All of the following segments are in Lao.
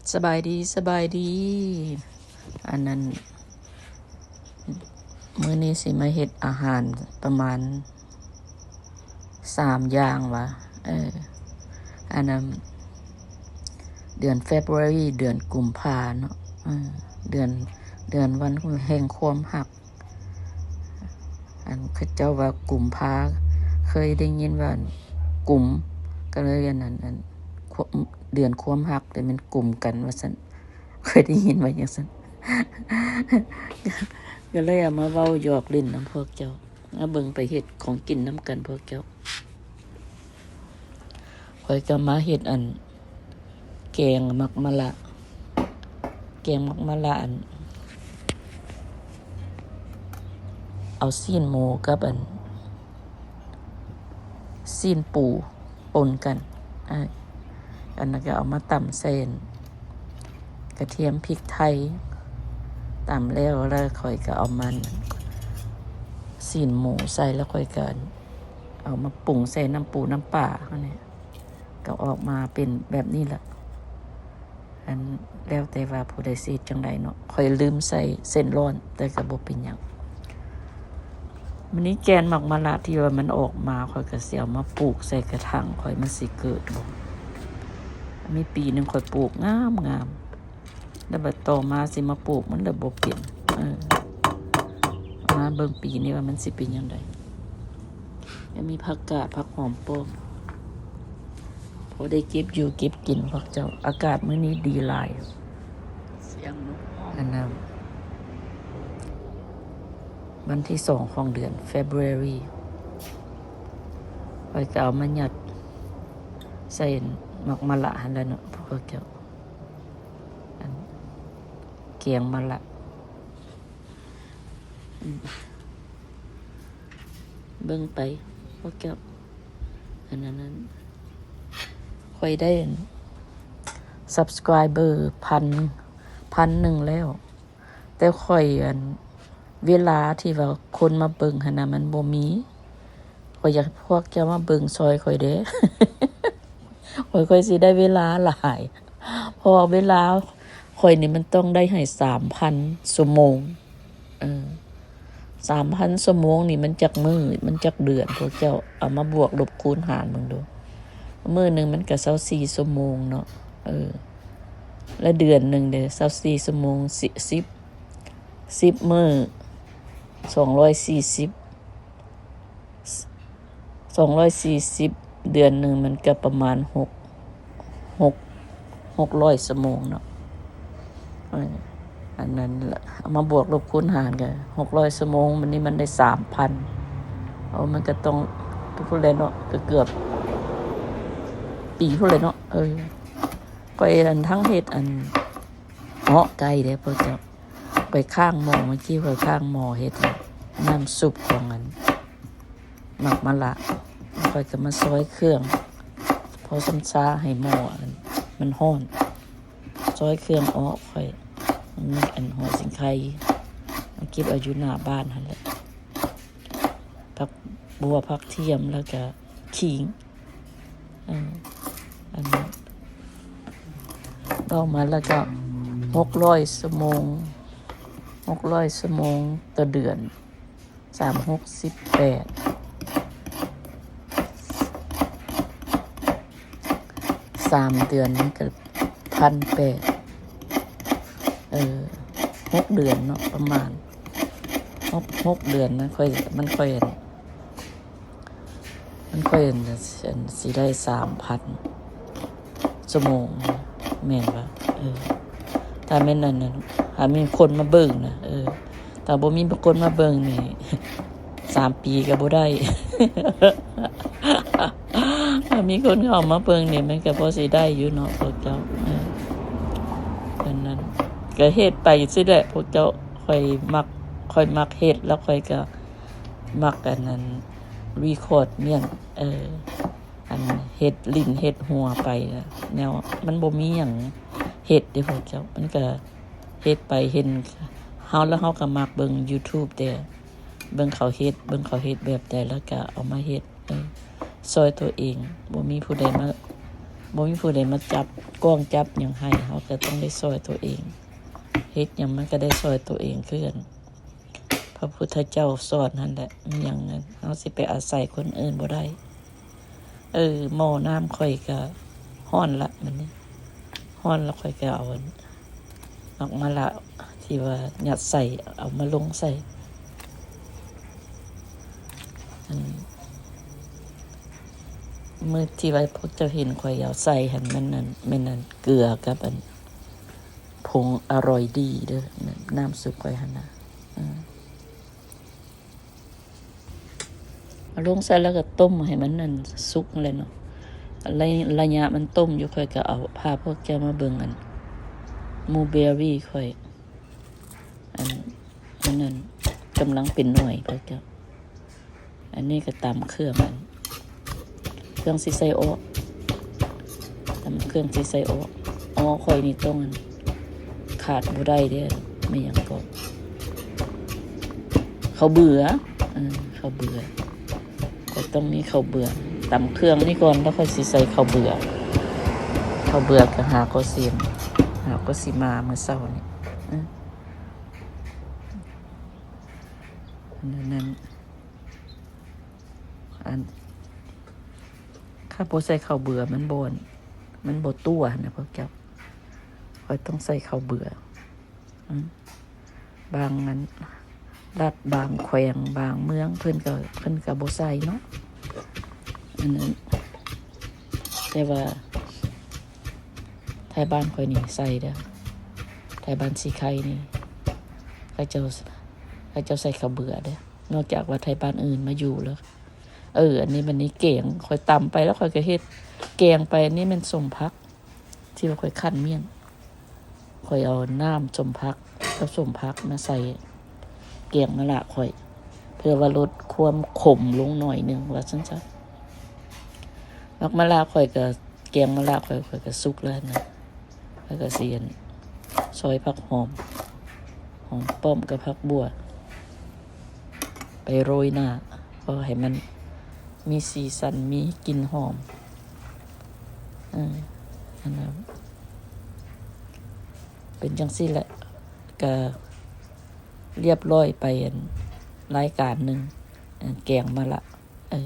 ສະບາຍດີ ສະບາຍດີ. ອັນນັ້ນ ມື້ນີ້ຊິມາເຮັດອາຫານປະມານສາມຢ່າງວ່າ ເອີ ອັນນັ້ນ ເດືອນ February ເດືອນກຸມພາເນາະ ເອີ ເດືອນ ເດືອນວັນແຫ່ງຄວາມຮັກ. ອັນເຂົາເຈົ້າວ່າກຸມພາ ເຄີຍໄດ້ຍິນວ່າກຸມ ກໍເລີຍອັນນັ້ນ ອັນ ເດືອນຄວາມຮັກ ແຕ່ແມ່ນກຸມກັນວ່າຊັ້ນ ເຄີຍໄດ້ຍິນວ່າຈັ່ງຊັ້ນ ກໍເລີຍເອົາມາເວົ້າຢອກຫຼິ້ນນຳພວກເຈົ້າ. ມາເບິ່ງໄປເຮັດຂອງກິນນຳກັນພວກເຈົ້າ. ຂ້ອຍກໍມາເຮັດອັນ ແກງໝາກມະລະ ແກງໝາກມະລະ ອັນ ເອົາຊີ້ນໝູກັບອັນ ຊີ້ນປູປົນກັນ ອາ ອັນນັ້ນກໍເອົາມາຕຳໃສ່ ກະທຽມ ພິກໄທ ຕຳແລ້ວ ແລ້ວຂ້ອຍກໍເອົາມັນ ຊີ້ນໝູໃສ່ ແລ້ວຂ້ອຍກໍເອົາມາປຸງໃສ່ນ້ຳປູນ້ຳປາ ອັນນີ້ກໍອອກມາເປັນແບບນີ້ລະ. ອັນ ແລ້ວແຕ່ວ່າຜູ້ໃດຊິເຮັດຈັ່ງໃດເນາະ ຂ້ອຍລືມໃສ່ເສັ້ນລ້ອນ ແຕ່ກໍບໍ່ເປັນຫຍັງ. ມື້ນີ້ແກ່ນໝາກມະລະທີ່ວ່າມັນອອກມາ ຂ້ອຍກໍຊິເອົາມາປູກໃສ່ກະຖາງຂ້ອຍ ມັນຊິເກີດບໍ່. ມີປີໜຶ່ງຂ້ອຍປູກງາມໆ ແລ້ວບັດຕໍ່ມາຊິມາປູກມັນລະບໍ່ເປັນ. ເອີ ມາເບິ່ງປີນີ້ວ່າມັນຊິເປັນຈັ່ງໃດ. ຍັງມີຜັກກາດ ຜັກຫອມປ້ອມ ພໍໄດ້ເກັບຢູ່ເກັບກິນພວກເຈົ້າ. ອາກາດມື້ນີ້ດີຫຼາຍ. ສຽງນົກຮ້ອງ. ອັນນັ້ນ ວັນທີສອງຂອງເດືອນ February ຂ້ອຍກໍເອົາມາຍັດໃສ່ໝາກມະລະຫັ້ນແຫຼະເນາະພວກເຈົ້າ. ອັນ ແກງມະລະ ເບິ່ງໄປພວກເຈົ້າ. ອັນນັ້ນ ອັນ ຂ້ອຍໄດ້ອັນ subscriber ພັນ ພັນໜຶ່ງແລ້ວ ແຕ່ຂ້ອຍ ອັນ ເວລາທີ່ວ່າຄົນມາເບິ່ງຫັ້ນນະ ມັນບໍ່ມີ. ຂ້ອຍຢາກໃຫ້ພວກເຈົ້າມາເບິ່ງຊ່ອຍຂ້ອຍເດ້ ຂ້ອຍ ຂ້ອຍຊິໄດ້ເວລາຫຼາຍ ເພາະວ່າເວລາຂ້ອຍນີ້ມັນຕ້ອງໄດ້ໃຫ້ສາມພັນຊົ່ວໂມງ. ເອີ ສາມພັນຊົ່ວໂມງນີ້ມັນຈັກມື້ ມັນຈັກເດືອນ ພວກເຈົ້າເອົາມາບວກລົບຄູນຫານເບິ່ງດູ. ມື້ໜຶ່ງມັນກໍຊາວສີ່ຊົ່ວໂມງເນາະ ເອີ ແລະເດືອນໜຶ່ງເດ້ ຊາວສີ່ຊົ່ວໂມງ ສິບ ສິບມື້ ສອງຮ້ອຍສີ່ສິບ ສອງຮ້ອຍສີ່ສິບ ເດືອນໜຶ່ງມັນກໍປະມານຫົກ ຫົກ ຫົກຮ້ອຍຊົ່ວໂມງເນາະ. ເອີ ອັນນັ້ນລະ ເອົາມາບວກລົບຄູນຫານກໍຫົກຮ້ອຍຊົ່ວໂມງ ບັດນີ້ມັນໄດ້ສາມພັນ. ເອົາ ມັນກໍຕ້ອງພຸ້ນແຫຼະເນາະ ກໍເກືອບປີພຸ້ນແຫຼະເນາະ. ເອີ ຂ້ອຍ ອັນ ທັງເຮັດ ອັນ ເຫາະໄກ່ເດ້ພວກເຈົ້າ. ຂ້ອຍຄ້າງໝໍ້ ເມື່ອກີ້ຂ້ອຍຄ້າງໝໍ້ເຮັດນ້ຳຊຸບຂອງອັນໝາກມະລະ ຂ້ອຍກໍມາຊອຍເຄື່ອງ ພໍຊຳຊາໃຫ້ໝໍ້ອັນມັນຮ້ອນ ຊອຍເຄື່ອງອອກ. ຂ້ອຍມີອັນຫົວສີໄຄ ມາເກັບເອົາຢູ່ໜ້າບ້ານຫັ້ນແຫຼະ ຜັກບົ່ວ ຜັກທຽມ ແລ້ວກະຂີງ. ເອີ ອັນນັ້ນ ອອກມາແລ້ວກໍຫົກຮ້ອຍຊົ່ວໂມງ ຫົກຮ້ອຍຊົ່ວໂມງຕໍ່ເດືອນ ສາມຫົກສິບແປດ ສາມເດືອນມັນກໍພັນແປດ ເອີ ຫົກເດືອນເນາະ ປະມານຫົກ ຫົກເດືອນນະ ຂ້ອຍ ມັນຄ່ອຍ ມັນຄ່ອຍ ອັນ ຊິໄດ້ສາມພັນຊົ່ວໂມງ ແມ່ນບໍ່? ເອີ ຖ້າແມ່ນອັນນັ້ນ ຖ້າມີຄົນມາເບິ່ງນະ ເອີ ຖ້າບໍ່ມີຄົນມາເບິ່ງນີ້ ສາມປີກໍບໍ່ໄດ້. ຖ້າມີຄົນເຂົ້າມາເບິ່ງນີ້ ມັນກໍພໍຊິໄດ້ຢູ່ເນາະພວກເຈົ້າ. ເອີ ອັນນັ້ນ ກໍເຮັດໄປຊີ້ແຫຼະພວກເຈົ້າ. ຂ້ອຍມັກ ຂ້ອຍມັກເຮັດ ແລ້ວຂ້ອຍກໍມັກອັນນັ້ນ record ແມ່ນ ເອີ ອັນເຮັດຫຼິ້ນເຮັດຫົວໄປ ແນວມັນບໍ່ມີຫຍັງເຮັດເດ້ພວກເຈົ້າ. ມັນກໍເຮັດໄປ ເຫັນເຮົາ ແລ້ວເຮົາກໍມັກເບິ່ງ YouTube ແດ່ ເບິ່ງເຂົາເຮັດ ເບິ່ງເຂົາເຮັດແບບໃດ ແລ້ວກໍເອົາມາເຮັດ ເອີ ຊ່ອຍຕົວເອງ. ບໍ່ມີຜູ້ໃດມາ ບໍ່ມີຜູ້ໃດມາຈັບກ້ອງຈັບຫຍັງໃຫ້ ເຮົາກໍຕ້ອງໄດ້ຊ່ອຍຕົວເອງ ເຮັດຫຍັງມັນກໍໄດ້ຊ່ອຍຕົວເອງຄືກັນ. ພະພຸດທະເຈົ້າສອນຫັ້ນແຫຼະ ມີຫຍັງເຮົາຊິໄປອາໄສຄົນອື່ນບໍ່ໄດ້. ເອີ ໝໍ້ນ້ຳຂ້ອຍກໍຮ້ອນລະ ບັດນີ້ຮ້ອນລະ ຂ້ອຍກໍເອົາອັນ ໝາກມະລະທີ່ວ່າຍັດໃສ່ ເອົາມາລົງໃສ່ ອັນ ມື້ທີ່ວ່າພວກເຈົ້າເຫັນຂ້ອຍເອົາໃສ່ຫັ້ນ ແມ່ນອັນ ແມ່ນອັນເກືອກັບອັນ ຜົງອະຮ່ອຍດີເດີ້ ນ້ຳຊຸບຂ້ອຍຫັ້ນນະ ເອີ ເອົາລົງໃສ່ແລ້ວກໍຕົ້ມໃຫ້ມັນອັນສຸກຫັ້ນແຫຼະເນາະ. ໄລ ໄລຍະມັນຕົ້ມຢູ່ ຂ້ອຍກໍເອົາ ພາພວກເຈົ້າມາເບິ່ງອັນ ບລູເບີຣີຂ້ອຍ ອັນ ອັນນັ້ນກຳລັງເປັນໜ່ວຍ ພວກເຈົ້າ. ອັນນີ້ກໍຕຳເຄື່ອງ ອັນ ເຄື່ອງຊິໃສ່ເອາະ ຕຳເຄື່ອງຊິໃສ່ເອາະ. ເອາະຂ້ອຍນີ້ຕ້ອງ ອັນ ຂາດບໍ່ໄດ້ເດ້ ແມ່ນຫຍັງເກາະ ເຂົ້າເບືອ ເອີ ເຂົ້າເບືອ ຂ້ອຍຕ້ອງມີເຂົ້າເບືອ. ຕຳເຄື່ອງນີ້ກ່ອນ ແລ້ວຂ້ອຍຊິໃສ່ເຂົ້າເບືອ. ເຂົ້າເບືອກໍຫາກໍຊິ ຫາກໍຊິມາມື້ເຊົ້ານີ້ ເອີ ອັນນັ້ນ ອັນ ຄັນບໍ່ໃສ່ເຂົ້າເບືອມັນບໍ່ ມັນບໍ່ຕົວະນະພວກເຈົ້າ. ຂ້ອຍຕ້ອງໃສ່ເຂົ້າເບືອ. ອືມ ບາງອັນ ລັດ ບາງແຂວງ ບາງເມືອງ ເພິ່ນກໍ ເພິ່ນກໍບໍ່ໃສ່ເນາະ ອັນນັ້ນ. ແຕ່ວ່າໄທບ້ານຂ້ອຍນີ້ໃສ່ເດີ້ ໄທບ້ານສີໄຄນີ້ ເຂົາເຈົ້າ ເຂົາເຈົ້າໃສ່ເຂົ້າເບືອເດີ້. ນອກຈາກວ່າໄທບ້ານອື່ນມາຢູ່ແລ້ວ ເອີ ອັນນີ້ ບັດນີ້ແກງ ຂ້ອຍຕຳໄປແລ້ວຂ້ອຍກໍເຮັດແກງໄປ. ອັນນີ້ແມ່ນສົ້ມຜັກ ທີ່ວ່າຂ້ອຍຄັ້ນມ້ຽນ ຂ້ອຍເອົານ້ຳສົ້ມຜັກກັບສົ້ມຜັກມາໃສ່ແກງມະລະຂ້ອຍ ເພື່ອວ່າລົດຄວາມຂົມລົງໜ້ອຍໜຶ່ງ ວ່າຊັ້ນຊະ. ໝາກມະລະຂ້ອຍກໍ ແກງມະລະຂ້ອຍ ຂ້ອຍກໍສຸກແລ້ວນະ. ແລ້ວກໍຊິອັນ ຊອຍຜັກຫອມ ຫອມປ້ອມກັບຜັກບົ່ວ ໄປໂລຍໜ້າ ເພື່ອໃຫ້ມັນມີສີສັນ ມີກິ່ນຫອມ. ເອີ ອັນນັ້ນ ເປັນຈັ່ງຊີ້ແຫຼະ ກະລຽບລ້ອຍໄປອັນ ລາຍການໜຶ່ງ ອັນ ແກງມະລະ ເອີ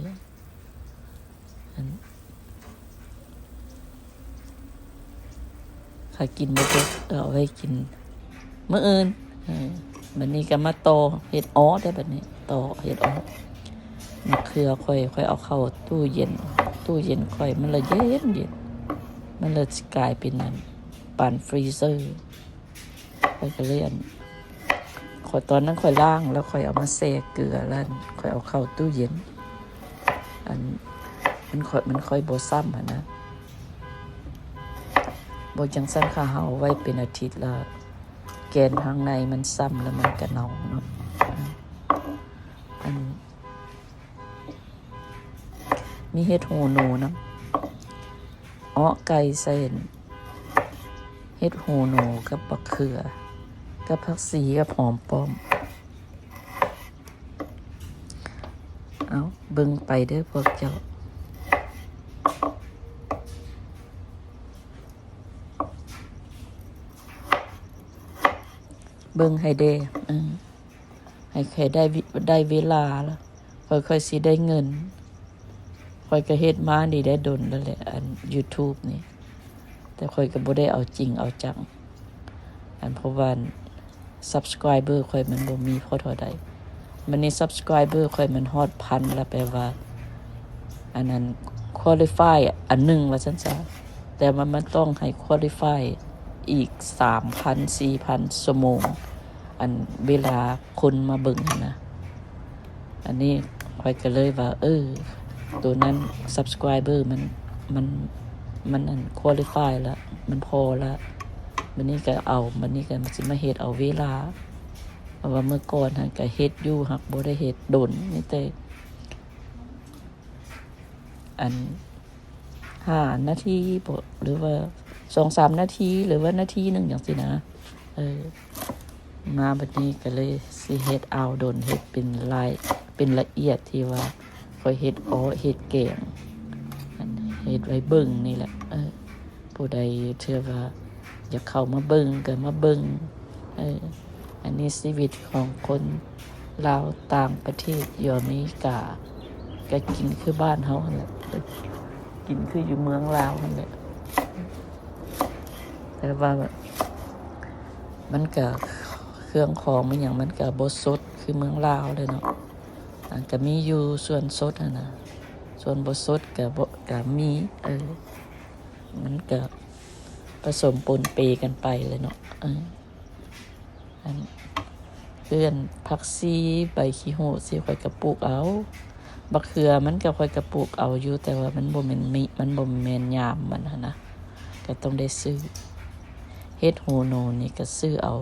ອັນ ຖ້າກິນບໍ່ເບິດ ກໍເອົາໄວ້ກິນມື້ອື່ນ. ເອີ ບັດນີ້ກໍມາຕໍ່ເຮັດເອາະເດີ້ ບັດນີ້ຕໍ່ເຮັດເອາະ. ມະເຂືອຂ້ອຍ ຂ້ອຍເອົາເຂົ້າຕູ້ເຢັນ ຕູ້ເຢັນຂ້ອຍມັນລະເຢັນໆ ມັນລະຊິກາຍເປັນອັນ ປານຟຣີເຊີ. ຂ້ອຍກໍເລີຍອັນ ຂ້ອຍ ຕອນນັ້ນຂ້ອຍລ້າງແລ້ວ ຂ້ອຍເອົາມາແຊ່ເກືອ ແລ້ວຂ້ອຍເອົາເຂົ້າຕູ້ເຢັນ. ອັນ ມັນຄ່ອຍ ມັນຄ່ອຍບໍ່ຊ້ຳຫັ້ນນະ. ບໍ່ຈັ່ງຊັ້ນ ຖ້າເຮົາເອົາໄວ້ເປັນອາທິດແລ້ວ ແກນທາງໃນມັນຊ້ຳ ແລ້ວມັນກະເນົ່າເນາະ. ອັນ ມີເຫັດຫູໜູນຳ ເອາະໄກ່ໃສ່ເຫັດຫູໜູກັບບັກເຂືອ ກັບຜັກຊີ ກັບຫອມປ້ອມ. ເອົາ ເບິ່ງໄປເດີ້ພວກເຈົ້າ ເບິ່ງໃຫ້ແດ່ ເອີ ໃຫ້ຂ້ອຍໄດ້ ໄດ້ເວລາລະ ຂ້ອຍ ຂ້ອຍຊິໄດ້ເງິນ. ຂ້ອຍກໍເຮັດມານີ້ໄດ້ດົນແລ້ວແຫຼະ ອັນ YouTube ນີ້ ແຕ່ຂ້ອຍກໍບໍ່ໄດ້ເອົາຈິງເອົາຈັງ ອັນ ເພາະວ່າ subscriber ຂ້ອຍມັນບໍ່ມີພໍເທົ່າໃດ. ບັດນີ້ subscriber ຂ້ອຍມັນຮອດພັນລະ ແປວ່າ ອັນນັ້ນ qualify ອັນໜຶ່ງວ່າຊັ້ນຊະ ແຕ່ວ່າມັນຕ້ອງໃຫ້ qualify ອີກສາມພັນ ສີ່ພັນຊົ່ວໂມງ ອັນເວລາຄົນມາເບິ່ງຫັ້ນນະ. ອັນນີ້ຂ້ອຍກໍເລີຍວ່າ ເອີ ໂຕນັ້ນ subscriber ມັນ ມັນ ມັນອັນ qualify ລະ ມັນພໍລະ. ບັດນີ້ກໍເອົາ ບັດນີ້ກໍຊິມາເຮັດເອົາເວລາ ເພາະວ່າເມື່ອກ່ອນຫັ້ນກໍເຮັດຢູ່ ຫາກບໍ່ໄດ້ເຮັດດົນ ມີແຕ່ ອັນ ຫ້ານາທີບໍ ຫຼືວ່າສອງສາມນາທີ ຫຼືວ່ານາທີໜຶ່ງຈັ່ງຊີ້ນະ. ເອີ ມາບັດນີ້ກໍເລີຍຊິເຮັດເອົາດົນ ເຮັດເປັນລາຍ ເປັນລະອຽດ ທີ່ວ່າຂ້ອຍເຮັດເອາະ ເຮັດແກງ ອັນ ເຮັດໄວ້ເບິ່ງນີ້ແຫຼະ. ເອີ ຜູ້ໃດເທື່ອວ່າຢາກເຂົ້າມາເບິ່ງກໍມາເບິ່ງ. ເອີ ອັນນີ້ຊີວິດຂອງຄົນລາວຕ່າງປະເທດຢູ່ອາເມລິກາ ກໍກິນຄືບ້ານເຮົາຫັ້ນແຫຼະ ເອີ ກິນຄືຢູ່ເມືອງລາວຫັ້ນແຫຼະ. ແຕ່ວ່າມັນກະ ເຄື່ອງຂອງມັນຫຍັງ ມັນກະບໍ່ສົດຄືເມືອງລາວເລີຍເນາະ. ອັນກະມີຢູ່ສ່ວນສົດຫັ້ນນະ ສ່ວນບໍ່ສົດກະບໍ່ ກະມີ. ເອີ ມັນກະປະສົມປົນເປກັນໄປແຫຼະເນາະ. ເອີ ອັນ ຄືອັນຜັກຊີ ໃບຂີ້ຫູດຊີ້ ຂ້ອຍກະປູກເອົາ. ບັກເຂືອມັນກະ ຂ້ອຍກະປູກເອົາຢູ່ ແຕ່ວ່າມັນບໍ່ແມ່ນມີ ມັນບໍ່ແມ່ນຍາມມັນຫັ້ນນະ ກະຕ້ອງໄດ້ຊື້. ເຫັດຫູໜູນີ້ກະຊື້ເອົາ.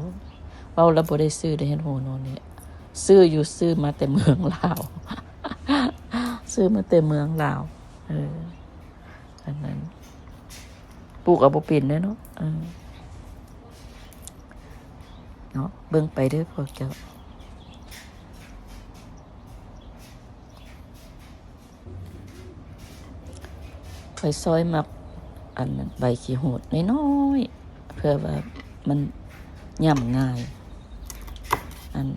ເວົ້າແລ້ວບໍ່ໄດ້ຊື້ເດ້ ເຫັດຫູໜູນີ້ ຊື້ຢູ່ ຊື້ມາແຕ່ເມືອງລາວ ຊື້ມາແຕ່ເມືອງລາວ. ເອີ ອັນນັ້ນ ປູກເອົາບໍ່ເປັນເດ້ເນາະ. ເອີ ເນາະ ເບິ່ງໄປເດີພວກເຈົ້າ. ຂ້ອຍຊອຍມັກອັນໃບຂີ້ຫູດນ້ອຍໆ ເພື່ອວ່າມັນຫຍ້ຳງ່າຍ. ອັນ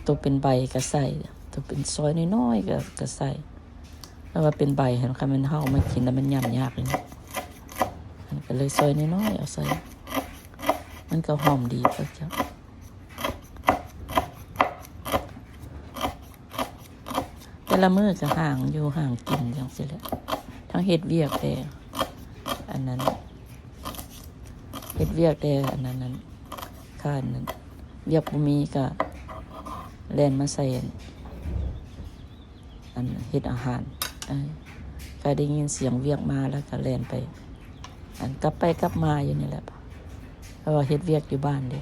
ໂຕເປັນໃບກໍໃສ່ ໂຕເປັນຊອຍນ້ອຍໆ ກໍ ກໍໃສ່. ແຕ່ວ່າເປັນໃບຫັ້ນ ຄັນແມ່ນເຮົາເອົາມາກິນແລ້ວມັນຫຍ້ຳຍາກເລີຍເນາະ. ມັນກໍເລີຍຊອຍນ້ອຍໆ ເອົາໃສ່ ມັນກໍຫອມດີພວກເຈົ້າ. ແຕ່ລະມື້ກໍຫາງຢູ່ຫາງກິນຈັ່ງຊີ້ແຫຼະ ທັງເຮັດວຽກແດ່ ອັນນັ້ນ ເຮັດວຽກແດ່ ອັນນັ້ນ ອັນ ຄັນວຽກບໍ່ມີກໍແລ່ນມາໃສ່ອັນ ອັນເຮັດອາຫານ. ເອີ ກະໄດ້ຍິນສຽງວຽກມາແລ້ວກະແລ່ນໄປ ອັນກັບໄປກັບມາຢູ່ນີ້ແຫຼະ ເພາະວ່າເຮັດວຽກຢູ່ບ້ານເດ້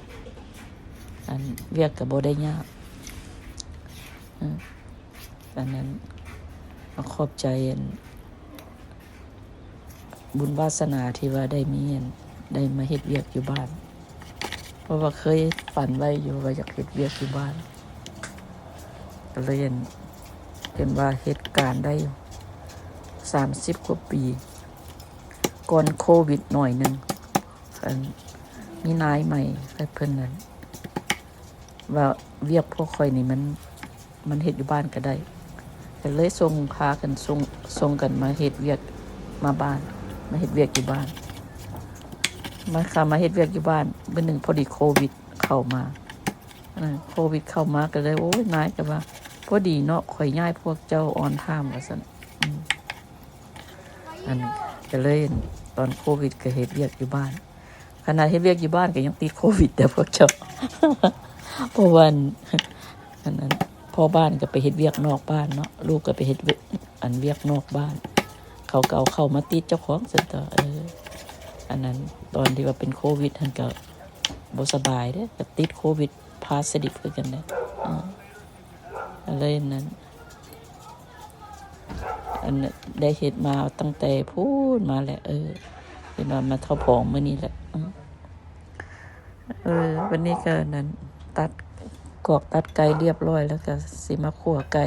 ອັນວຽກກະບໍ່ໄດ້ຍາກ. ເອີ ອັນນັ້ນ ກໍຂອບໃຈອັນ ບຸນວາສະໜາທີ່ວ່າໄດ້ມີອັນ ໄດ້ມາເຮັດວຽກຢູ່ບ້ານ ເພາະວ່າເຄີຍຝັນໄວ້ຢູ່ວ່າຢາກເຮັດວຽກຢູ່ບ້ານ ກໍເລີຍອັນ ເຫັນວ່າເຮັດການໄດ້ສາມສິບກວ່າປີ ກ່ອນໂຄວິດໜ້ອຍໜຶ່ງ ອັນ ມີນາຍໃໝ່ ແລ້ວເພິ່ນນັ້ນ ວ່າວຽກພວກຂ້ອຍນີ້ມັນ ມັນເຮັດຢູ່ບ້ານກໍໄດ້ ກໍເລີຍສົ່ງ ພາກັນສົ່ງ ສົ່ງກັນມາເຮັດວຽກມາບ້ານ ມາເຮັດວຽກຢູ່ບ້ານ ມາ ຂ້າມາເຮັດວຽກຢູ່ບ້ານ. ມື້ໜຶ່ງພໍດີໂຄວິດເຂົ້າມາ ເອີ ໂຄວິດເຂົ້າມາກໍເລີຍ ໂອ້ຍ ນາຍກໍວ່າ ພໍດີເນາະ ຂ້ອຍຍ້າຍພວກເຈົ້າອອນທາມ ວ່າຊັ້ນ. ອືມ ອັນ ກໍເລີຍຕອນໂຄວິດກໍເຮັດວຽກຢູ່ບ້ານ ຂະໜາດເຮັດວຽກຢູ່ບ້ານກໍຍັງຕິດໂຄວິດເດີພວກເຈົ້າ ເພາະວ່າ ອັນ ອັນ ອັນ ພໍ່ບ້ານກໍໄປເຮັດວຽກນອກບ້ານເນາະ ລູກກໍໄປເຮັດວຽກ ອັນ ວຽກນອກບ້ານ ເຂົາກໍເອົາເຂົ້າມາຕິດເຈົ້າຂອງຊັ້ນຕົວະ. ເອີ ອັນນັ້ນ ຕອນທີ່ວ່າເປັນໂຄວິດຫັ້ນກໍບໍ່ສະບາຍເດ້ ກໍຕິດໂຄວິດພາສະດິບຄືກັນເດ້. ເອີ ກໍເລີຍນັ້ນ ອັນ ໄດ້ເຮັດມາຕັ້ງແຕ່ພຸ້ນມາແຫຼະ ເອີ ເຮັດມາ ມາເທົ່າພອງມື້ນີ້ແຫຼະ. ເອີ ເອີ ວັນນີ້ກໍນັ້ນ ຕັດກອກຕັດໄກ່ລຽບຮ້ອຍແລ້ວ ກໍຊິມາຂົ້ວໄກ່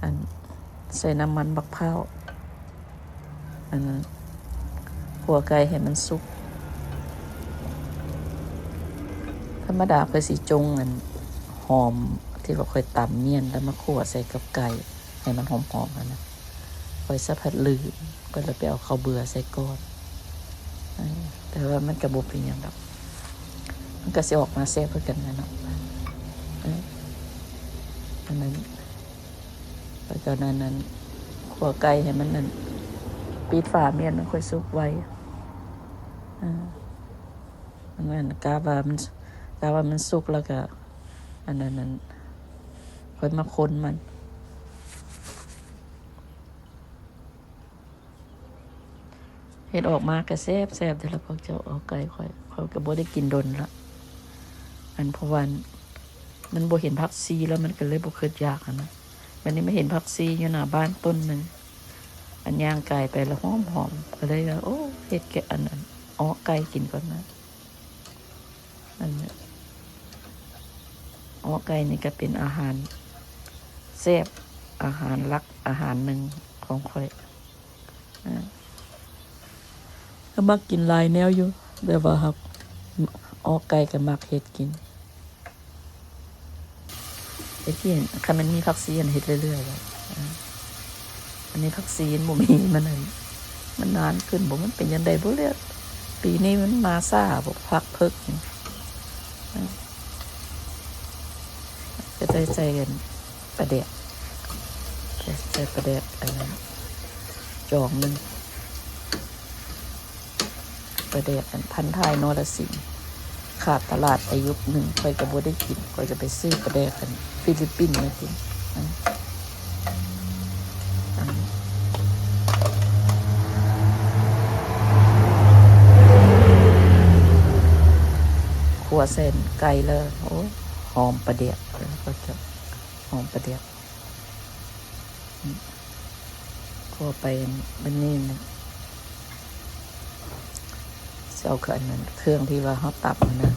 ອັນ ໃສ່ນ້ຳມັນບັກພ້າວ ອັນ ຂົ້ວໄກ່ໃຫ້ມັນສຸກ. ທຳມະດາຂ້ອຍຊິຈົ່ງອັນຫອມທີ່ວ່າຂ້ອຍຕຳມ້ຽນແລ້ວມາຂົ້ວໃສ່ກັບໄກ່ໃຫ້ມັນຫອມໆຫັ້ນນະ ຂ້ອຍສະພັດລືມ ກໍເລີຍໄປເອົາເຂົ້າເບືອໃສ່ກ່ອນ. ເອີ ແຕ່ວ່າມັນກໍບໍ່ເປັນຫຍັງດອກ ມັນກໍຊິອອກມາແຊບຄືກັນແຫຼະເນາະ. ເອີ ອັນນັ້ນ ແລ້ວກໍນັ້ນ ນັ້ນ ຂົ້ວໄກ່ໃຫ້ມັນນັ້ນ ປິດຝາມ້ຽນມັນຄ່ອຍສຸກໄວ. ເອີ ອັນນັ້ນ ກະວ່າມັນ ກະວ່າມັນສຸກແລ້ວກໍ ອັນນັ້ນ ນັ້ນ ຄ່ອຍມາຄົນມັນ. ເຮັດອອກມາກໍແຊບໆເດ້ລະພວກເຈົ້າ. ເອົາໄກ່ຂ້ອຍ ຂ້ອຍກໍບໍ່ໄດ້ກິນດົນລະ ອັນ ເພາະວ່າມັນບໍ່ເຫັນຜັກຊີແລ້ວ ມັນກໍເລີຍບໍ່ຄິດຢາກຫັ້ນນະ. ບັດນີ້ມາເຫັນຜັກຊີຢູ່ໜ້າບ້ານຕົ້ນໜຶ່ງ ອັນ ຍ່າງກາຍໄປລະຫອມໆ ກໍເລີຍວ່າ ໂອ້ ເຮັດແກງ ອັນ ອັນ ເອາະໄກ່ກິນກ່ອນນະ. ອັນ ເອາະໄກ່ນີ້ກໍເປັນອາຫານແຊບ ອາຫານຫຼັກອາຫານໜຶ່ງຂອງຂ້ອຍ. ກໍມັກກິນຫຼາຍແນວຢູ່ ແຕ່ວ່າຫາກ ເອາະ ໄກ່ກໍມັກເຮັດກິນ. ແຕ່ກີ້ ຄັນມັນມີຜັກຊີຫັ້ນເຮັດເລື້ອຍໆແຫຼະ. ອາ ອັນນີ້ຜັກຊີມັນບໍ່ມີ ມັນ ອັນ ມັນນານຂຶ້ນບໍ່ ມັນເປັນຈັ່ງໃດບໍ່ແຫຼະ. ປີນີ້ມັນມາຊ້າບໍ່ ຜັກເຜິກນີ້. ອາ ກໍໄດ້ໃສ່ ອັນ ປາແດກ ໃສ່ປາແດກອັນນັ້ນຈອງໜຶ່ງ. ປາແດກອັນພັນທ້າຍນໍລະສິງ ຂາດຕະຫຼາດໄປຍຸກໜຶ່ງ ຂ້ອຍກໍບໍ່ໄດ້ກິນ ຂ້ອຍກໍໄປຊື້ປາແດກອັນຟີລິບປິນມາກິນ. ອັນ ອັນ ຂົ້ວໃສ່ໄກ່ແລ້ວ ໂອ້ຍ ຫອມປາແດກ ເອີ ກໍຈະຫອມປາແດກ. ພໍໄປບັດນີ້ນະ ຊິເອົາ ອັນນັ້ນ ເຄື່ອງທີ່ວ່າເຮົາຕຳຫັ້ນນະ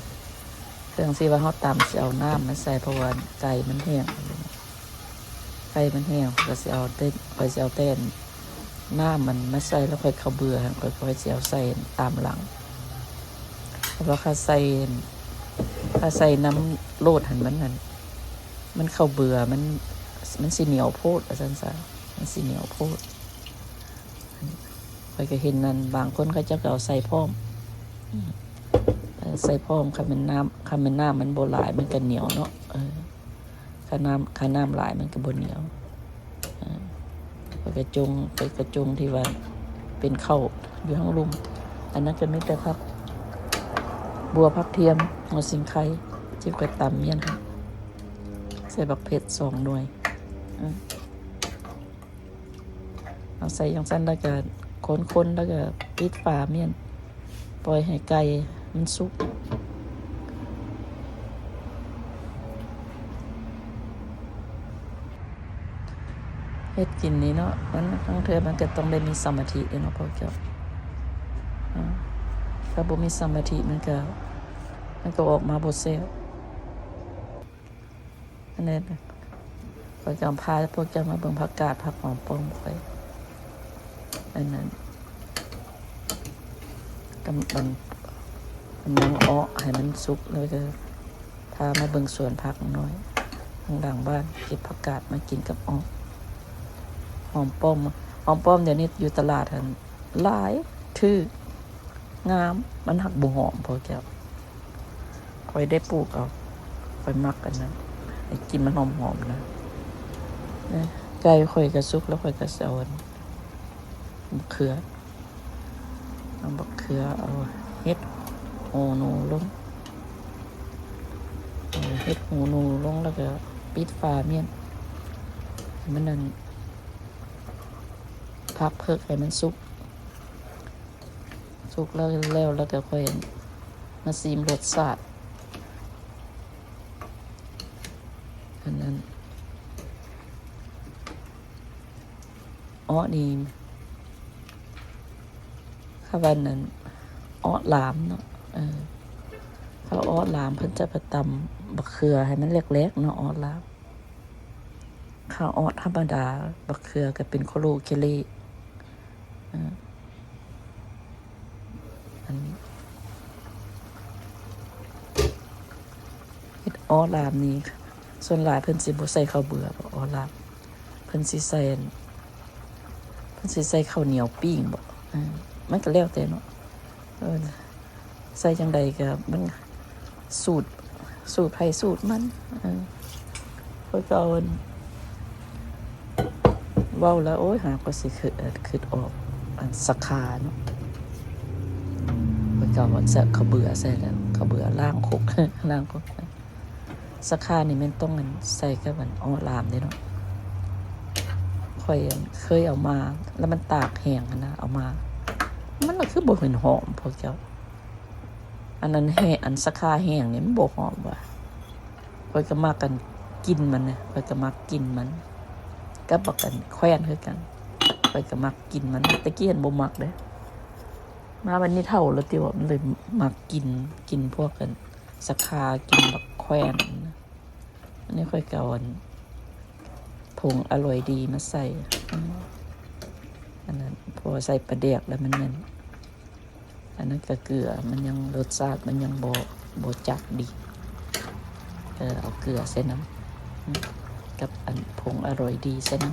ເຄື່ອງທີ່ວ່າເຮົາຕຳ ຊິເອົານ້ຳມາໃສ່ ເພາະວ່າໄກ່ມັນແຫ້ງ ໄກ່ມັນແຫ້ງ ຂ້ອຍກໍຊິເອົາແຕ່ ຂ້ອຍຊິເອົາແຕ່ນ້ຳມັນມາໃສ່ ແລ້ວຄ່ອຍເຂົ້າເບືອ ຂ້ອຍ ຂ້ອຍຊິເອົາໃສ່ຕາມຫຼັງ. ເພາະວ່າຖ້າໃສ່ ຖ້າໃສ່ນ້ຳໂລດຫັ້ນ ມັນຫັ້ນ ມັນເຂົ້າເບືອ ມັນ ມັນຊິໜຽວໂພດ ວ່າຊັ້ນຊະ ມັນຊິໜຽວໂພດ. ຂ້ອຍກໍເຫັນນັ້ນ ບາງຄົນເຂົາເຈົ້າກໍເອົາໃສ່ພ້ອມ ເອີ ໃສ່ພ້ອມ ຄັນແມ່ນນ້ຳ ຄັນແມ່ນນ້ຳມັນບໍ່ຫຼາຍ ມັນກໍໜຽວເນາະ. ເອີ ຄັນນ້ຳ ຄັນນ້ຳຫຼາຍມັນກໍບໍ່ໜຽວ. ເອີ ຂ້ອຍກະຈົ່ງ ຂ້ອຍກະຈົ່ງທີ່ວ່າເປັນເຂົ້າຢູ່ທາງລຸ່ມ. ອັນນັ້ນກໍມີແຕ່ຜັກບົ່ວ ຜັກທຽມ ຫົວສີໄຄ ທີ່ຂ້ອຍຕຳມ້ຽນໃຫ້ ໃສ່ບັກເຜັດສອງໜ່ວຍ. ເອີ ເອົາໃສ່ຈັ່ງຊັ້ນ ແລ້ວກະຄົນໆ ແລ້ວກະປິດຝາມ້ຽນ ປ່ອຍໃຫ້ໄກ່ມັນສຸກ. ເຮັດກິນນີ້ເນາະ ມັນ ລາງເທື່ອມັນກໍຕ້ອງໄດ້ມີສະມາທິເດ້ເນາະ ພວກເຈົ້າ. ເອີ ຖ້າບໍ່ມີສະມາທິ ມັນກໍ ມັນກໍອອກມາບໍ່ແຊບ. ອັນນັ້ນ ຂ້ອຍຈະພາພວກເຈົ້າມາເບິ່ງຜັກກາດ ຜັກຫອມປ້ອມຂ້ອຍ ອັນນັ້ນ ກຳ ກຳລັງເອາະໃຫ້ມັນສຸກ ແລ້ວກໍພາມາເບິ່ງສວນຜັກນ້ອຍ ທາງຫຼັງບ້ານ ເກັບຜັກກາດມາກິນກັບເອາະ. ຫອມປ້ອມ ຫອມປ້ອມດຽວນີ້ຢູ່ຕະຫຼາດຫັ້ນ ຫຼາຍ ຖືກ ງາມ ມັນຫາກບໍ່ຫອມ ພວກເຈົ້າ. ຂ້ອຍໄດ້ປູກເອົາ ຂ້ອຍມັກອັນນັ້ນ ໃຫ້ກິ່ນມັນຫອມໆນະ. ໄກ່ຂ້ອຍກໍສຸກແລ້ວ ຂ້ອຍກໍຊິເອົາອັນບັກເຂືອ ເອົາບັກເຂືອ ເອົາເຫັດຫູໜູລົງ ເອົາເຫັດຫູໜູລົງ ແລ້ວກໍປິດຝາມ້ຽນ ໃຫ້ມັນອັນ ພັກເພິກໃຫ້ມັນສຸກ. ສຸກແລ້ວ ແລ້ວ ແລ້ວກໍຄ່ອຍມາຊີມລົດຊາດ. ອັນນັ້ນ ເອາະນີ້ ເຂົາວ່ານັ້ນ ເອາະຫຼາມເນາະ ເອີ ເຂົາເອາະຫຼາມ ເພິ່ນຈະໄປຕຳບັກເຂືອໃຫ້ມັນແຫຼກໆເນາະ ເອາະຫຼາມ. ເຂົາເອາະທຳມະດາ ບັກເຂືອກໍເປັນໂຄໂລເຄເລ. ເອີ ອັນ ເຮັດເອາະຫຼາມນີ້ ສ່ວນຫຼາຍເພິ່ນຊິບໍ່ໃສ່ເຂົ້າເບືອ ເອາະຫຼາມ ເພິ່ນຊິໃສ່ ເພິ່ນຊິໃສ່ເຂົ້າໜຽວປີ້ງບໍ ເອີ ມັນກໍແລ້ວແຕ່ເນາະ. ເອີ ໃສ່ຈັ່ງໃດກໍມັນສູດ ສູດໃຜສູດມັນ. ເອີ ຂ້ອຍກໍເວົ້າແລ້ວ ໂອ້ຍ ຫາກໍຊິຄຶດ ຄຶດອອກ ອັນສາຂາເນາະ. ຂ້ອຍກໍເອົາເຂົ້າເບືອໃສ່ແລ້ວ ເຂົ້າເບືອລ້າງຄົກ ລ້າງຄົກ. ສາຂານີ້ແມ່ນຕ້ອງອັນໃສ່ກັບອັນເອາະຫຼາມເດ້ເນາະ. ຂ້ອຍອັນເຄີຍເອົາມາ ແລ້ວມັນຕາກແຫ້ງຫັ້ນນະ ເອົາມາ ມັນລະຄືບໍ່ເຫັນຫອມພວກເຈົ້າ. ອັນນັ້ນແຫ້ ອັນສາຂາແຫ້ງນີ້ມັນບໍ່ຫອມຫວາ. ຂ້ອຍກໍມັກອັນກິ່ນມັນນະ ຂ້ອຍກໍມັກກິ່ນມັນ ກັບບັກອັນແຂວນຄືກັນ ຂ້ອຍກໍມັກກິ່ນມັນ. ແຕ່ກີ້ຫັ້ນບໍ່ມັກເດ້ ມາບັດນີ້ເຖົ້າແລ້ວຕິວ່າ ມັນເລີຍມັກກິ່ນ ກິ່ນພວກອັນ ສາຂາ ກິ່ນບັກແຂວນ. ອັນນີ້ຂ້ອຍກໍເອົາອັນຜົງອະລ່ອຍດີມາໃສ່. ອືມ ອັນນັ້ນ ເພາະວ່າໃສ່ປາແດກແລ້ວມັນແມ່ນ ອັນນັ້ນກໍເກືອ ມັນຍັງ ລົດຊາດມັນຍັງບໍ່ ບໍ່ຈັດດີ ກໍເອົາເກືອໃສ່ນຳ ກັບອັນຜົງອະລ່ອຍດີໃສ່ນຳ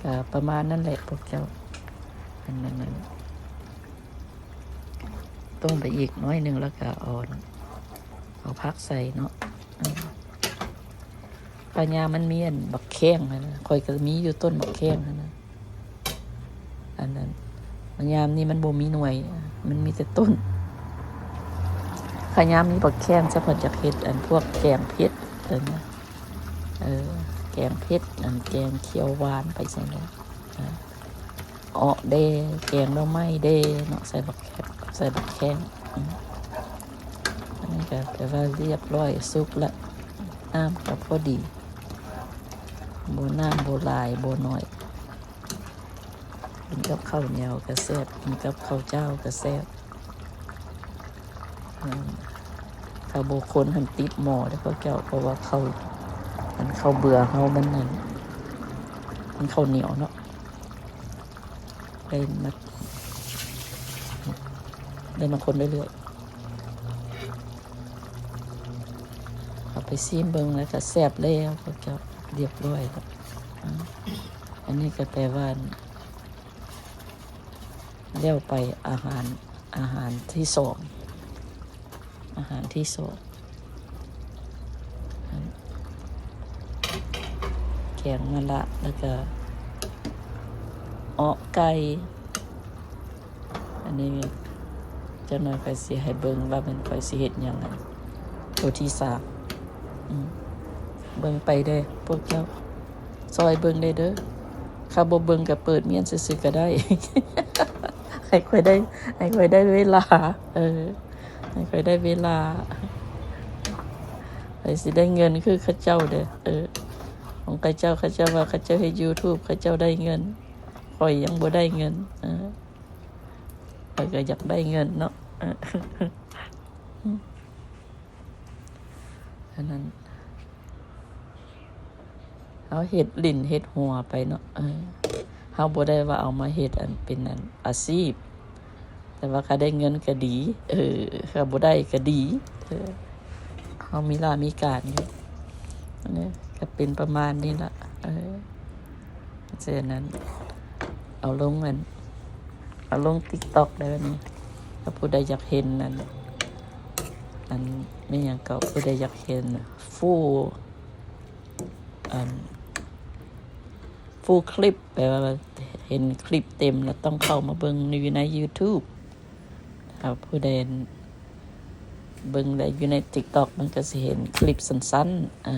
ກໍປະມານນັ້ນແຫຼະພວກເຈົ້າ. ອັນນັ້ນ ອັນ ຕົ້ມໄປອີກໜ້ອຍໜຶ່ງ ແລ້ວກໍເອົາ ເອົາຜັກໃສ່ເນາະ. ອາ ພະຍາມມັນມີອັນບັກແຂ້ງຫັ້ນນະ ຂ້ອຍກໍມີຢູ່ຕົ້ນບັກແຂ້ງຫັ້ນນະ. ອັນນັ້ນ ພະຍາມນີ້ມັນບໍ່ມີໜ່ວຍ ມັນມີແຕ່ຕົ້ນ. ພະຍາມມີບັກແຂ້ງ ສະເພາະຢາກເຮັດອັນພວກແກງເຜັດ ເອີ ເອີ ແກງເຜັດ ອັນແກງຂຽວຫວານໄປຊັ້ນແຫຼະ. ອາ ເອາະແດ່ ແກງໜໍ່ໄມ້ແດ່ເນາະ ໃສ່ບັກແຄ ໃສ່ບັກແຂ້ງ. ອືມ ອັນນີ້ກໍແປວ່າລຽບຮ້ອຍ ສຸກລະ ນ້ຳກໍພໍດີ ບໍ່ ນ້ຳບໍ່ຫຼາຍບໍ່ໜ້ອຍ. ກິນກັບເຂົ້າໜຽວກໍແຊບ ກິນກັບເຂົ້າເຈົ້າກໍແຊບ. ອືມ ຖ້າບໍ່ຄົນຫັ້ນຕິດໝໍ້ເດີ້ພວກເຈົ້າ ເພາະວ່າເຂົ້າ ອັນເຂົ້າເບືອເຮົາມັນນັ້ນ ມັນເຂົ້າໜຽວເນາະ. ໄດ້ມາ ໄດ້ມາຄົນເລື້ອຍໆ ເອົາໄປຊີມເບິ່ງແລ້ວກໍແຊບແລ້ວ ພວກເຈົ້າ ລຽບຮ້ອຍແລ້ວ. ອາ ອັນນີ້ກໍແປວ່າແລ້ວໄປ ອາຫານ ອາຫານທີສອງ ອາຫານທີສອງ ແກງມະລະ ແລ້ວກະເອາະໄກ່. ອັນນີ້ຈັກໜ່ອຍຂ້ອຍຊິໃຫ້ເບິ່ງວ່າແມ່ນຂ້ອຍຊິເຮັດຫຍັງ ໂຕທີສາມ. ອືມ ເບິ່ງໄປເດີ້ພວກເຈົ້າ. ຊ່ອຍເບິ່ງແດ່ເດີ້. ຄັນບໍ່ເບິ່ງກໍເປີດມ້ຽນຊື່ໆກໍໄດ້ ໃຫ້ຂ້ອຍໄດ້ ໃຫ້ຂ້ອຍໄດ້ເວລາ. ເອີ ໃຫ້ຂ້ອຍໄດ້ເວລາ. ຂ້ອຍຊິໄດ້ເງິນຄືເຂົາເຈົ້າເດີ້. ເອີ ຂອງເຂົາເຈົ້າ ເຂົາເຈົ້າວ່າເຂົາເຈົ້າເຮັດຢູທູບ ເຂົາເຈົ້າໄດ້ເງິນ. ຂ້ອຍຍັງບໍ່ໄດ້ເງິນ. ເອີ ຂ້ອຍກໍຢາກໄດ້ເງິນເນາະ. ເອີ ອັນນັ້ນ ເຮົາເຮັດຫຼິ້ນເຮັດຫົວໄປເນາະ. ເອີ ເຮົາບໍ່ໄດ້ວ່າເອົາມາເຮັດອັນເປັນອັນອາຊີບ ແຕ່ວ່າຖ້າໄດ້ເງິນກໍດີ. ເອີ ຖ້າບໍ່ໄດ້ກໍດີ. ເອີ ເຮົາມີລາມີການຢູ່. ອັນນີ້ກໍເປັນປະມານນີ້ລະ. ເອີ ເຊັ່ນນັ້ນ ເອົາລົງອັນ ເອົາລົງຕິກຕັອກໄດ້ບັດນີ້. ຖ້າຜູ້ໃດຢາກເຫັນອັນ ອັນ ແມ່ນຫຍັງເກາະ ຜູ້ໃດຢາກເຫັນຟູ ອັນ ຟູຄລິບ ແປວ່າເຫັນຄລິບເຕັມ ແລ້ວຕ້ອງເຂົ້າມາເບິ່ງຢູ່ໃນຢູທູບ. ຖ້າຜູ້ໃດເບິ່ງໄດ້ຢູ່ໃນຕິກຕັອກ ມັນກໍຊິເຫັນຄລິບສັ້ນໆ. ເອີ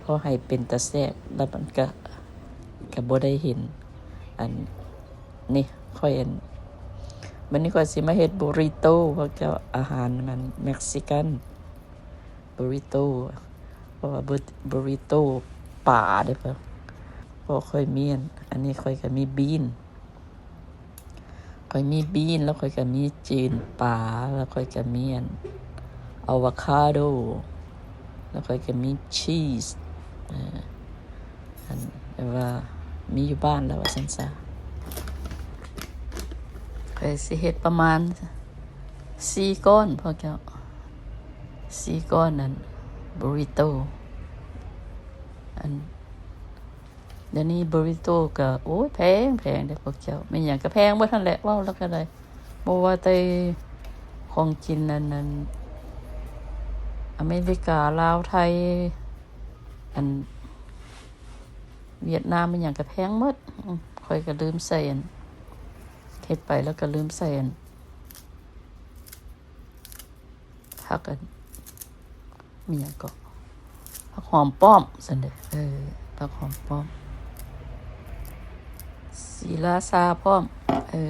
ພໍໃຫ້ເປັນຕາແຊບ ແລ້ວມັນກະ ກະບໍ່ໄດ້ເຫັນ. ອັນນີ້ຂ້ອຍ ອັນ ມື້ນີ້ຂ້ອຍຊິມາເຮັດບູຣິໂຕ ພວກເຈົ້າ ອາຫານມັນເມັກຊິກັນ ບູຣິໂຕ ເພາະວ່າ ບູ ບູຣິໂຕປາເດ້ ເພາະຂ້ອຍມີ ອັນ ອັນນີ້ຂ້ອຍກໍມີບີນ ຂ້ອຍມີບີນ ແລ້ວຂ້ອຍກໍມີຈືນປາ ແລ້ວຂ້ອຍກໍມີອັນອາໂວຄາໂດ ແລ້ວຂ້ອຍກໍມີຊີສ ເອີ ອັນແບບວ່າມີຢູ່ບ້ານແລ້ວວ່າຊັ້ນຊະ. ຂ້ອຍຊິເຮັດປະມານສີ່ກ້ອນພວກເຈົ້າ ສີ່ກ້ອນ ອັນ ບູຣິໂຕ ອັນ ດຽວນີ້ບູຣິໂຕກໍ ໂອ້ຍ ແພງ ແພງເດ້ພວກເຈົ້າ ແມ່ນຫຍັງກໍແພງເບິດຫັ້ນແຫຼະ ເວົ້າແລ້ວກໍໄດ້ ບໍ່ວ່າແຕ່ຂອງກິນອັນ ອັນອາເມລິກາ ລາວ ໄທ ອັນຫວຽດນາມ ແມ່ນຫຍັງກໍແພງໝົດ. ອືມ ຂ້ອຍກໍລືມໃສ່ອັນ ເຮັດໄປແລ້ວກໍລືມໃສ່ອັນ ຜັກອັນ ມີຫຍັງເກາະ ຜັກຫອມປ້ອມຊັ້ນເດ ເອີ ຜັກຫອມປ້ອມ ສີລາຊາພ້ອມ ເອີ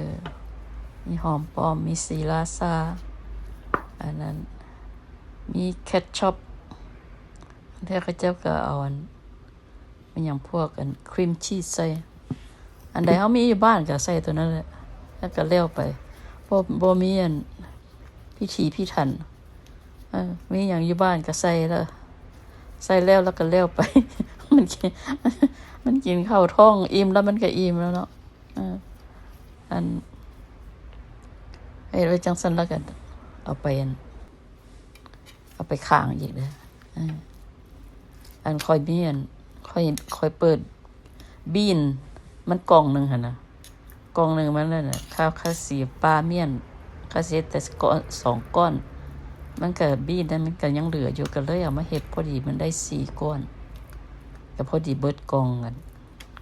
ມີຫອມປ້ອມ ມີສີລາຊາ ອັນນັ້ນ ມີເຄັດຊັອບ ແທ້ເຂົາເຈົ້າກໍເອົາອັນ ແມ່ນຫຍັງ ພວກອັນຄຣີມຊີສໃສ່ ອັນໃດເຮົາມີຢູ່ບ້ານກໍໃສ່ຕົວນັ້ນແຫຼະ ແລ້ວກໍແລ້ວໄປ ບໍ່ ບໍ່ມີອັນພິຖີພິຖັນ ເອີ ມີຫຍັງຢູ່ບ້ານກໍໃສ່ແລ້ວ ໃສ່ແລ້ວ ແລ້ວກໍແລ້ວໄປ ມັນກິນ ມັນກິນເຂົ້າທ້ອງອີ່ມແລ້ວ ມັນກໍອີ່ມແລ້ວເນາະ. ເອີ ອັນ ເຮັດໄວ້ຈັ່ງຊັ້ນແລ້ວກໍເອົາໄປ ອັນ ເອົາໄປຄ້າງອີກເດີ. ເອີ ອັນຂ້ອຍມີ ອັນ ຂ້ອຍ ຂ້ອຍເປີດບີນມັນກ່ອງໜຶ່ງຫັ້ນນະ ກ່ອງໜຶ່ງມັນນັ້ນນະ ຂ້າ ຂ້າຊິປາມ້ຽນ ຂ້າຊິເຮັດແຕ່ກ້ອນ ສອງກ້ອນ ມັນກະ ບີນນັ້ນມັນກະຍັງເຫຼືອຢູ່ ກະເລີຍເອົາມາເຮັດ ພໍດີມັນໄດ້ສີ່ກ້ອນ ກະພໍດີເບິດກ່ອງ ອັນ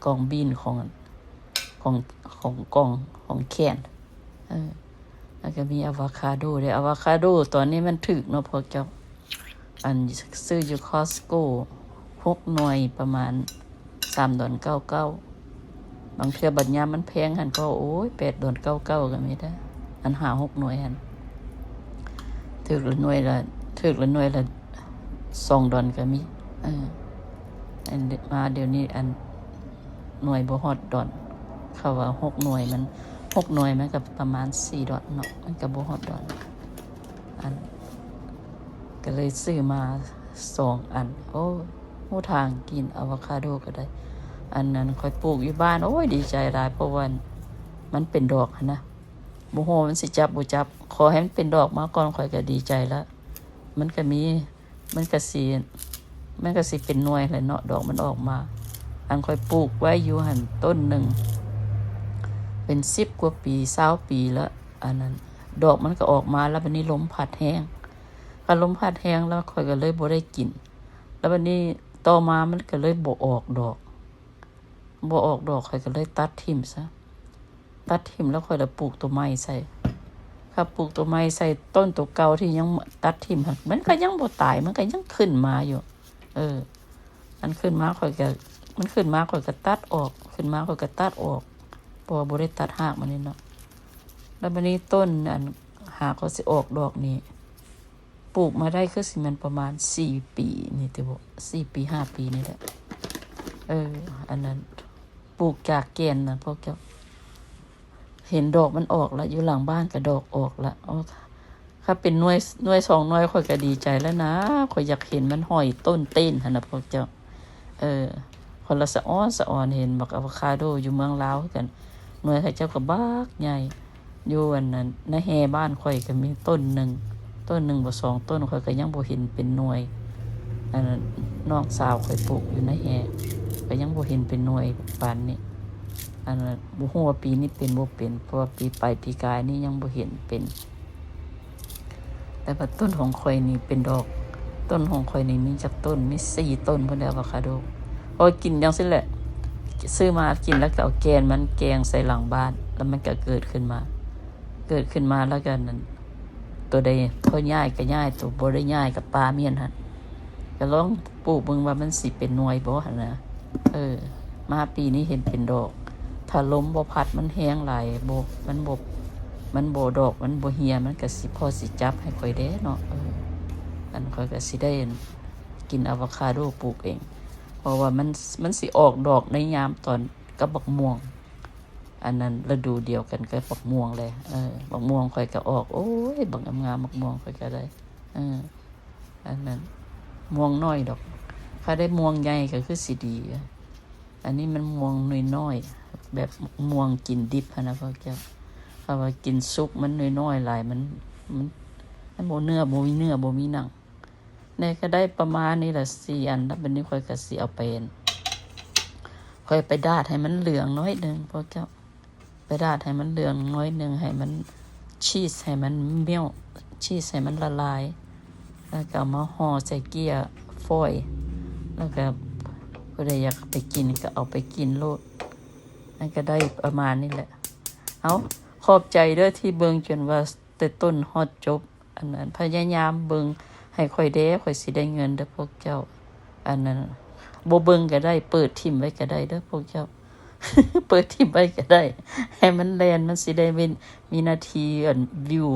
ກ່ອງບີນຂອງ ອັນ ຂອງ ຂອງກ່ອງ ຂອງແຄນ. ເອີ ແລ້ວກະມີອາວາຄາໂດເດ້ ອາວາຄາໂດຕອນນີ້ມັນຖືກເນາະພວກເຈົ້າ ອັນ ຊື້ຢູ່ຄອສໂກ ຫົກໜ່ວຍປະມານສາມດອນເກົ້າເກົ້າ ບາງເທື່ອບັດຍາມມັນແພງຫັ້ນກໍ ໂອ້ຍ ແປດດອນເກົ້າເກົ້າກໍມີເດ້ ອັນຫ້າຫົກໜ່ວຍຫັ້ນ ຖືກລະໜ່ວຍລະ ຖືກລະໜ່ວຍລະສອງດອນກໍມີ. ເອີ ອັນ ມາດຽວນີ້ ອັນ ໜ່ວຍບໍ່ຮອດດອນ ເຂົາວ່າຫົກໜ່ວຍ ມັນ ຫົກໜ່ວຍມັນກໍປະມານສີ່ດອນເນາະ ມັນກໍບໍ່ຮອດດອນ ອັນ ກໍເລີຍຊື້ມາສອງອັນ. ໂອ້ ຮູ້ທາງກິນອາວາຄາໂດກໍໄດ້ ອັນນັ້ນຂ້ອຍປູກຢູ່ບ້ານ ໂອ້ຍ ດີໃຈຫຼາຍ ເພາະວ່າມັນເປັນດອກຫັ້ນນະ ບໍ່ຮູ້ວ່າມັນຊິຈັບບໍ່ຈັບ ຂໍໃຫ້ມັນເປັນດອກມາກ່ອນ ຂ້ອຍກໍດີໃຈລະ ມັນກໍມີ ມັນກະຊິ ມັນກະຊິເປັນໜ່ວຍແຫຼະເນາະ ດອກມັນອອກມາ. ອັນຂ້ອຍປູກໄວ້ຢູ່ຫັ້ນຕົ້ນໜຶ່ງ ເປັນສິບກວ່າປີ ຊາວປີແລ້ວ ອັນນັ້ນ ດອກມັນກະອອກມາ ແລ້ວບາດນີ້ລົມພັດແຮງ ຄັນລົມພັດແຮງແລ້ວຂ້ອຍກະເລີຍບໍ່ໄດ້ກິນ ແລ້ວບາດນີ້ຕໍ່ມາມັນກະເລີຍບໍ່ອອກດອກ ບໍ່ອອກດອກ ຂ້ອຍກໍເລີຍຕັດຖິ້ມຊະ ຕັດຖິ້ມແລ້ວຂ້ອຍລະປູກໂຕໃໝ່ໃສ່. ຄັນປູກໂຕໃໝ່ໃສ່ ຕົ້ນໂຕເກົ່າທີ່ຍັງຕັດຖິ້ມຫັ້ນ ມັນກໍຍັງບໍ່ຕາຍ ມັນກໍຍັງຂຶ້ນມາຢູ່. ເອີ ອັນຂຶ້ນມາຂ້ອຍກໍ ມັນຂຶ້ນມາຂ້ອຍກໍຕັດອອກ ຂຶ້ນມາຂ້ອຍກໍຕັດອອກ ເພາະວ່າບໍ່ໄດ້ຕັດຮາກມັນນີ້ເນາະ. ແລ້ວບາດນີ້ຕົ້ນ ອັນ ຫາກໍຊິອອກດອກນີ້ ປູກມາໄດ້ຄືຊິແມ່ນປະມານສີ່ປີນີ້ຕິບໍ ສີ່ປີ ຫ້າປີນີ້ແຫຼະ. ເອີ ອັນນັ້ນ ປູກຈາກແກ່ນນະພວກເຈົ້າ ເຫັນດອກມັນອອກລະ ຢູ່ຫຼັງບ້ານກະດອກອອກລະ. ໂອ້ ຄັນເປັນໜ່ວຍ ໜ່ວຍສອງໜ່ວຍຂ້ອຍກະດີໃຈແລ້ວນະ ຂ້ອຍຢາກເຫັນມັນຫ້ອຍຕົ້ນເຕັ້ນຫັ້ນນະພວກເຈົ້າ. ເອີ ຄົນລະສະອອນສະອອນ ເຫັນບັກອາໂວຄາໂດຢູ່ເມືອງລາວຄືກັນ ໜ່ວຍເຂົາເຈົ້າກໍບັກໃຫຍ່. ຢູ່ອັນນັ້ນ ໃນແຮ່ບ້ານຂ້ອຍກໍມີຕົ້ນໜຶ່ງ ຕົ້ນໜຶ່ງບໍ່ສອງຕົ້ນ ຂ້ອຍກໍຍັງບໍ່ເຫັນເປັນໜ່ວຍ. ອັນນັ້ນ ນ້ອງສາວຂ້ອຍປູກຢູ່ໃນແຮ່ ກໍຍັງບໍ່ເຫັນເປັນໜ່ວຍປານນີ້. ອັນນັ້ນ ບໍ່ຮູ້ວ່າປີນີ້ເປັນບໍ່ເປັນ ເພາະວ່າປີປາຍປີກາຍນີ້ຍັງບໍ່ເຫັນເປັນ. ແຕ່ວ່າຕົ້ນຂອງຂ້ອຍນີ້ເປັນດອກ ຕົ້ນຂອງຂ້ອຍນີ້ມີຈັກຕົ້ນ ມີສີ່ຕົ້ນພຸ້ນແຫຼະ ອາໂວຄາໂດ. ຂ້ອຍກິນຈັ່ງຊີ້ແຫຼະ ຊື້ມາກິນແລ້ວກໍເອົາແກ່ນມັນແກງໃສ່ຫຼັງບ້ານ ແລ້ວມັນກໍເກີດຂຶ້ນມາ ເກີດຂຶ້ນມາແລ້ວກໍນັ້ນ ໂຕໃດພໍຍ້າຍກໍຍ້າຍ ໂຕບໍ່ໄດ້ຍ້າຍກໍປະເໝັ້ນຫັ້ນ. ກໍລອງ ປູກເບິ່ງວ່າມັນຊິເປັນໜ່ວຍບໍ່ຫັ້ນນະ. ເອີ ມາປີນີ້ເຫັນເປັນດອກ ຖ້າລົມບໍ່ພັດ ມັນແຮງຫຼາຍ ບໍ່ ມັນບໍ່ ມັນບໍ່ ດອກມັນບໍ່ເຫ່ຍ ມັນກະຊິພໍຊິຈັບໃຫ້ຂ້ອຍແດ່ເນາະ. ເອີ ອັນຂ້ອຍກະຊິໄດ້ ອັນ ກິນອາໂວຄາໂດປູກເອງ ເພາະວ່າມັນ ມັນຊິອອກດອກໃນຍາມຕອນກັບບັກມ່ວງ ອັນນັ້ນລະດູດຽວກັນກັບບັກມ່ວງແຫຼະ. ເອີ ບັກມ່ວງຂ້ອຍກະອອກ ໂອ້ຍ ບັກງາມໆ ບັກມ່ວງຂ້ອຍກະໄດ້. ເອີ ອັນນັ້ນມ່ວງນ້ອຍດອກ ຖ້າໄດ້ມ່ວງໃຫຍ່ກໍຄືຊິດີ. ອັນນີ້ມັນມ່ວງນ້ອຍໆ ແບບມ່ວງກິນດິບຫັ້ນນະພວກເຈົ້າ ຖ້າວ່າກິນສຸກມັນນ້ອຍໆຫຼາຍ ມັນ ມັນ ມັນບໍ່ເນື້ອ ບໍ່ມີເນື້ອ ບໍ່ມີໜັງ. ແນ່ ກໍໄດ້ປະມານນີ້ລະ ສີ່ອັນ ແລ້ວບັດນີ້ຂ້ອຍກໍຊິເອົາໄປ ຂ້ອຍໄປດາດໃຫ້ມັນເຫຼືອງໜ້ອຍໜຶ່ງພວກເຈົ້າ. ໄປດາດໃຫ້ມັນເຫຼືອງໜ້ອຍໜຶ່ງ ໃຫ້ມັນ ຊີສໃຫ້ມັນເມັ້ວ ຊີສໃຫ້ມັນລະລາຍ ແລ້ວກໍເອົາມາຫໍ່ໃສ່ເກ້ຍຟອຍ ແລ້ວກໍຜູ້ໃດຢາກໄປກິນກໍເອົາໄປກິນໂລດ. ມັນກໍໄດ້ປະມານນີ້ແຫຼະ. ເອົາ ຂອບໃຈເດີທີ່ເບິ່ງຈົນວ່າແຕ່ຕົ້ນຮອດຈົບ. ອັນນັ້ນ ພະຍາຍາມເບິ່ງໃຫ້ຂ້ອຍແດ່ ຂ້ອຍຊິໄດ້ເງິນເດີພວກເຈົ້າ. ອັນນັ້ນ ບໍ່ເບິ່ງກໍໄດ້ ເປີດຖິ້ມໄວ້ກໍໄດ້ເດີພວກເຈົ້າ. ເປີດຖິ້ມໄວ້ກໍໄດ້ ໃຫ້ມັນແລ່ນ ມັນຊິໄດ້ເປັນວິນາທີ ອັນ ວິວ